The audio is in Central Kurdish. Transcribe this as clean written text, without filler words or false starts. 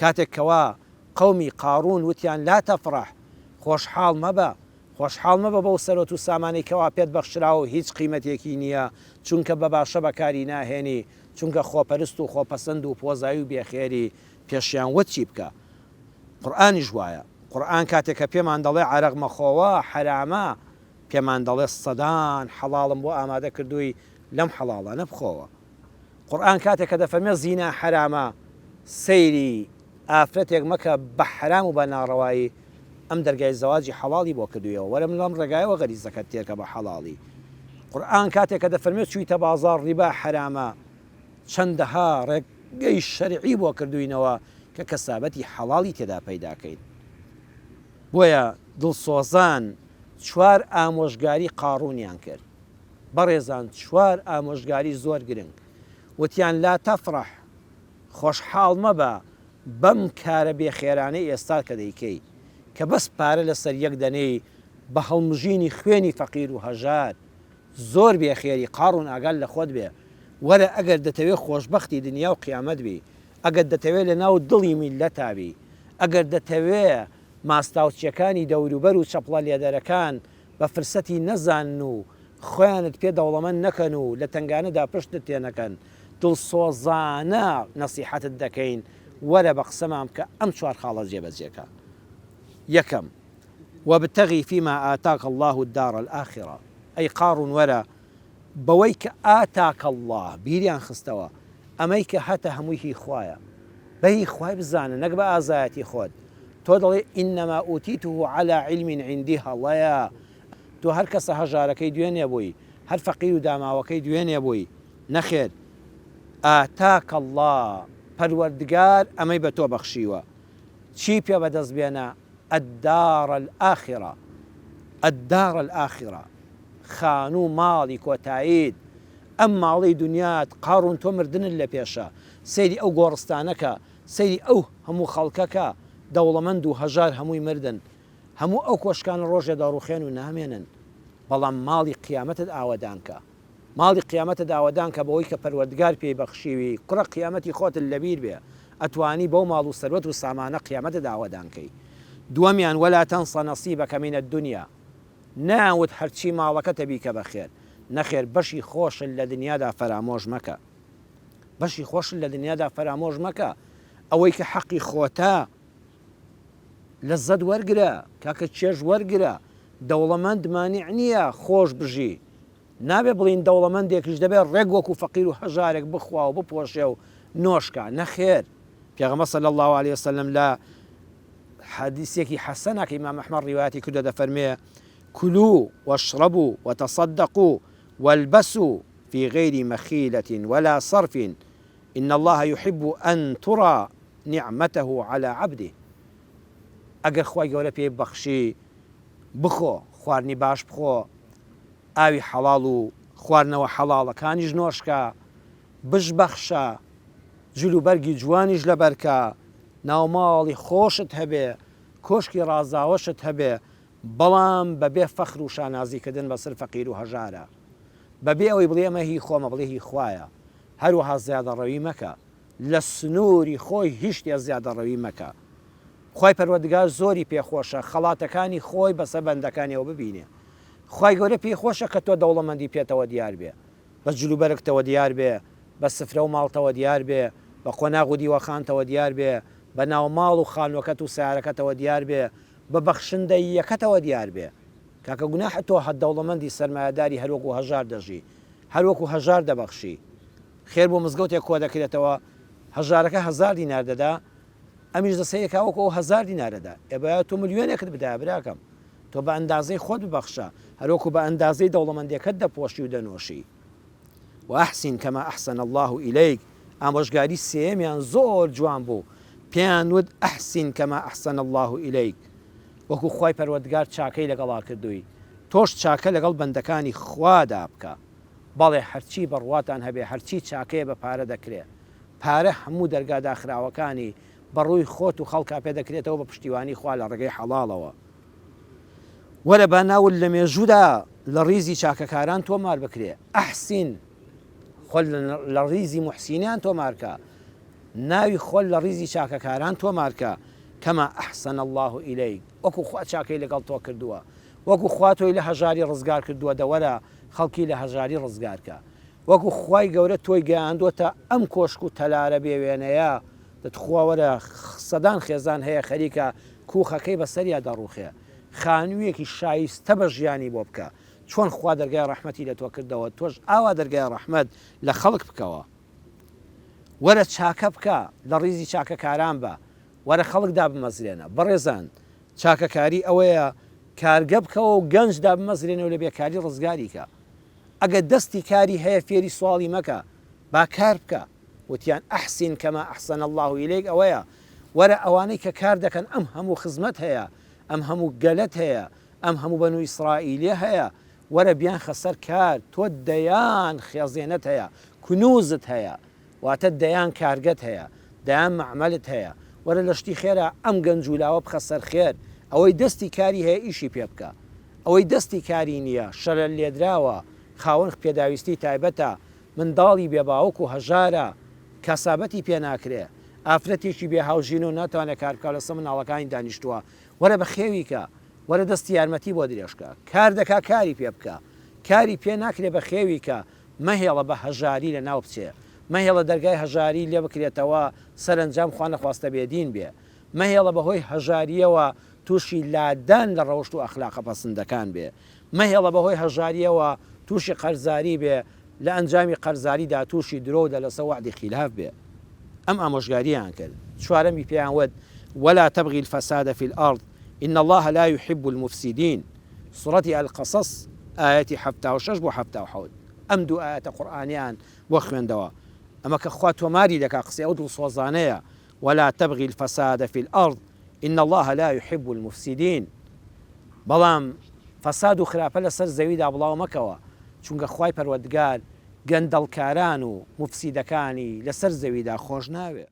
کاتێک کەوا قەومی قاڕوون وتیان لا تفرح، خۆشحاڵ مەبە، خۆشحاڵ مەبە بەو سەروەت و سامانەی کەوا پێت بەخشراوە و هیچ قیمەتێکی نییە، چونکە بە باشە بەکاری ناهێنی، چونکە خۆپەرست و خۆپەسەند و پۆزایی و بێخێری، پێشیان وت چی بکە؟ قورئانیش وایە، قورئان کاتێک کە پێمان دەڵێ عەرەق مەخۆوە حەرامە، پێمان دەڵێ سەدان حەڵاڵم بۆ ئامادە کردووی لەم حەڵاڵانە بخۆوە. قورئان کاتێک کە دەفەرمێ زینا حەرامە سەیری ئافرەتێک مەکە بە حەرام و بە ناڕەوایی ئەم دەرگای زەواجی حەڵاڵی بۆ کردوویەوە وەرە من لەم ڕێگایەوە غەریزەکەت تێرکە بە حەڵاڵی قورئان کاتێک کە دەفەرمێ چوویتە بازاڕ ڕیبا حەرامە چەندەها ڕێگەی شەرعی بۆ کردووینەوە کە کەسابەتی حەڵاڵی تێدا پەیداکەین بۆیە دڵسۆزان چوار ئامۆژگاری قاڕوونیان کرد بەڕێزان چوار ئامۆژگاری زۆر گرنگ وتیان لا تفرح خۆشحاڵ مەبە بەم کارە بێ خێرانەی ئێستا کە دەیکەی کە بەس پارە لەسەر یەک دەنێی بە هەڵمژینی خوێنی فەقیر و هەژار زۆر بێ خێری قاڕون ئاگات لە خۆت بێ وەرە ئەگەر دەتەوێ خۆشبەختی دنیا و قیامەت بی ئەگەر دەتەوێ لە ناو دڵی میللەتا بی ئەگەر دەتەوێ ماستاوچیەکانی دەوروبەر و چەپڵە لێدەرەکان بە فرسەتی نەزانن و خۆیانت پێ دەوڵەمەند نەکەن و لە تەنگانەدا پشتت تێ نەکەن، دڵسۆزانە نەسیحەتت دەکەین وەرە بە قسەمان بکە ئەم چوار خاڵە جێبەجێ کە. یەکەم، وابتغ فیما آتاک اللە الدار الآخرە، ئەی قاڕون وەرە بەوەی کە آتاک اللە بیریان خستەوە ئەمەی کە هەتە هەمووی هی خوایە بە هی خوای بزانە نەک بە ئازایەتی خۆت تۆ دەڵێی انما اوتیته علی علم عندی هەڵەیە تۆ هەر کەسە هەژارەکەی دوێنێ بووی هەر فەقیر و داماوەکەی دوێنێ بووی نەخێر آتاک اللە پەروەردگار ئەمەی بە تۆ بەخشیوە چی پێ بەدەست بێنە الدار الآخرە الدار الآخرە خانوو ماڵی کۆتاییت ئەم ماڵەی دونیات قاڕون تۆ مردنت لە پێشە سەیری ئەو گۆڕستانە کە سەیری ئەو هەموو خەڵکە کە دەوڵەمەند و هەژار هەمووی مردن هەموو ئەو کۆشکانە ڕۆژێ دەڕوخێن و نامێنن بەڵام ماڵی قیامەتت ئاوەدان کە ماڵی قیامەتت ئاوەدان کە بەوەی کە پەروەردگار پێی بەخشیوی کوڕە قیامەتی خۆتت لەبیر بێ ئەتوانی بەو ماڵ و سەروەت و سامانە قیامەتت ئاوەدان کەی دووەمیان ولا تنس نصیبک من الدنیا نەیان وت هەرچی ماڵەکەتە بیکە بە خێر، نەخێر بەشی خۆشت لە دنیادا فەرامۆش مەکە. بەشی خۆشت لە دنیادا فەرامۆش مەکە، ئەوەی کە حەقی خۆتە لەزەت وەرگرە، کاکە چێژ وەرگرە، دەوڵەمەند مانع نییە خۆش بژی، نابێ بڵێین دەوڵەمەندێکیش دەبێ ڕێک وەکو فەقیر و هەژارێک بخوا و بپۆشێ و نۆش کا، نەخێر پێغەمبەر صلی اللە علیە وسلم لە حەدیسێکی حەسەنە کە ئیمام ئەحمەد ڕیوایەتی کردووە دەفەرموێ، کلوا واشربوا وتصدقوا والبسوا فی غیر مخیلة ولا صرف ان اللە یحب ان تری نعمته علی عبده ئەگەر خوای گەورە پێی ببەخشی بخۆ، خواردنی باش بخۆ، ئاوی حەڵاڵ و خواردنەوە حەڵاڵەکانیش نۆشکە، بشبەخشە، جلوبەرگی جوانیش لەبەرکە، ناوماڵی خۆشت هەبێ، کۆشکی ڕازاوەشت هەبێ، بەڵام بەبێ فەخر و شانازی کردن بەسەر فەقیر و هەژارا. بەبێ ئەوەی بڵێی ئەمە هی خۆمە، بڵێ هی خوایە. هەروەها زیادەڕەوی مەکە. لە سنووری خۆی هیچ شتێ زیادەڕەوی مەکە. خوای پەروەردگار زۆری پێ خۆشە خەڵاتەکانی خۆی بەسەر بەندەکانیەوە ببینێ. خوای گەورە پێی خۆشە کە تۆ دەوڵەمەندی پێتەوە دیار بێ. بە جلوبەرگتەوە دیار بێ، بە سفرە و ماڵتەوە دیار بێ، بە قۆناغ و دیوەخانتەوە دیار بێ، بە ناوماڵ و خانووەکەت و سەیارەکەتەوە دیار بێ، بە بەخشندەییەکەتەوە دیار بێ. کاکە گوناحە تۆ هە دەوڵەمەندی سەرمایەداری هەر وەکو هەژار دەژی، هەر وەکو هەژار دەبەخشی. خێر بۆ مزگەوتێک کۆدەکرێتەوە، هەژارەکە هەزار دینار دەدا، ئەمیش دەسەیەکا وەکو ئەو هەزار دینارە دا. ئێ بایە تۆ ملیۆنێکت بدایە براکەم. تۆ بە ئەندازەی خۆت ببەخشە، هەروەکو بە ئەندازەی دەوڵەمەندیەکەت دەپۆشی و دەنۆشی. وأحسن کما احسن اللە الیک، ئامۆژگاری سێیەمیان زۆر جوان بوو، پێیان وت احسن کما احسن اللە الیک، وەکو خوای پەروەردگار چاکەی لەگەڵا کردووی، تۆش چاکە لەگەڵ بەندەکانی خوادا بکە. بەڵێ هەرچی بڕواتان هەبێ هەرچی چاکەیە بە پارە دەکرێ. پارە هەموو دەرگا داخراوەکانی بەڕووی خۆت و خەڵکا پێ دەکرێتەوە بە پشتیوانی خوا لە ڕێگەی حەڵاڵەوە. وەرە با ناوت لە مێژوودا لە ڕیزی چاکەکاران تۆمار بکرێ. ئەحسین، خۆت لە ڕیزی موحسینان تۆمار کە. ناوی خۆت لە ڕیزی چاکەکاران تۆمارکە، کما احسن اللە الیک، وەکو خوا چاکەی لەگەڵ تۆ کردووە، وەکو خوا تۆی لە هەژاری ڕزگار کردووە دە وەرە خەڵکی لە هەژاری ڕزگارکە، وەکو خوای گەورە تۆی گەیاندۆتە ئەم کۆشک و تەلارە بێ وێنەیە، دە تخوا وەرە سەدان خێزان هەیە خەریکە کوخەکەی بەسەریا دەڕوخێ، خانوویەکی شایستە بە ژیانی بۆ بکە، چۆن خوا دەرگای ڕەحمەتی لە تۆ کردەوە تۆش ئاوا دەرگای ڕەحمەت لە خەڵک بکەوە. وەرە چاکە بکە، لە ڕیزی چاکەکاران بە، وەرە خەڵک دابمەزرێنە. بەڕێزان چاکەکاری ئەوەیە کارگە بکەوە و گەنج دابمەزرێنە و لە بێکاری ڕزگاری کە. ئەگەر دەستی کاری هەیە فێری سواڵی مەکە، با کار بکا. وتیان احسن کما احسن اللە الیک ئەوەیە وەرە ئەوانەی کە کار دەکەن ئەم هەموو خزمەت هەیە، ئەم هەموو گەلەت هەیە، ئەم هەموو بەنو ئیسرائیلیە هەیە، وەرە بیانخە سەر کار، تۆ دەیان خێزێنەت هەیە، کنوزت هەیە، واتە دەیان کارگەت هەیە، دەیان مەعمەلت هەیە، وەرە لە شتی خێرا ئەم گەنج و لاوە بخە سەر خێر، ئەوەی دەستی کاری هەیە ئیشی پێ بکە، ئەوەی دەستی کاری نییە، شەلەل لێدراوە، خاوەن پێداویستی تایبەتە، منداڵی بێ باوک و هەژارە، کاسابەتی پێ ناکرێ، ئافرەتێکی بێ هاوژین و ناتوانێ کار بکا لەسەر منداڵەکانی دانیشتووە، وەرە بەخێوی کە، وەرە دەستی یارمەتی بۆ درێژ کە، کار دەکا کاری پێ بکە، کاری پێ ناکرێ بەخێوی کە، مەهێڵە بە هەژاری لە ناو بچێ، مەهێڵە دەرگای هەژاری لێ بکرێتەوە سەرەنجام خوا نەخواستە بێ دین بێ، مەهێڵە بە هۆی هەژارییەوە تووشی لادان لە ڕەوشت و ئەخلاقە پەسندەکان بێ، مەهێڵە بە هۆی هەژارییەوە تووشی قەرزاری بێ، لە ئەنجامی قەرزاریدا تووشی درۆ و دەلەسە و وەعدی خیلاف بێ. ئەم ئامۆژگارییەیان کرد. چوارەمی پێیان وت، ولا تبغی الفساد فی الارض ان اللە لا یحب المفسدین، سوڕەتی القصص ئایەتی 76 بۆ 77. ئەم دوو ئایەتە قورئانیان بۆ خوێندەوە. ئەمە کە خوا تۆماری دەکا قسەی ئەو دڵسۆزانەیە، ولا تبغی الفساد فی الارض ان اللە لا یحب المفسدین، بەڵام فەساد و خراپە لەسەر زەویدا بڵاو مەکەوە، چونکە خوای پەروەردگار گەندەڵکاران و موفسیدەکانی لەسەر زەویدا خۆش ناوێ.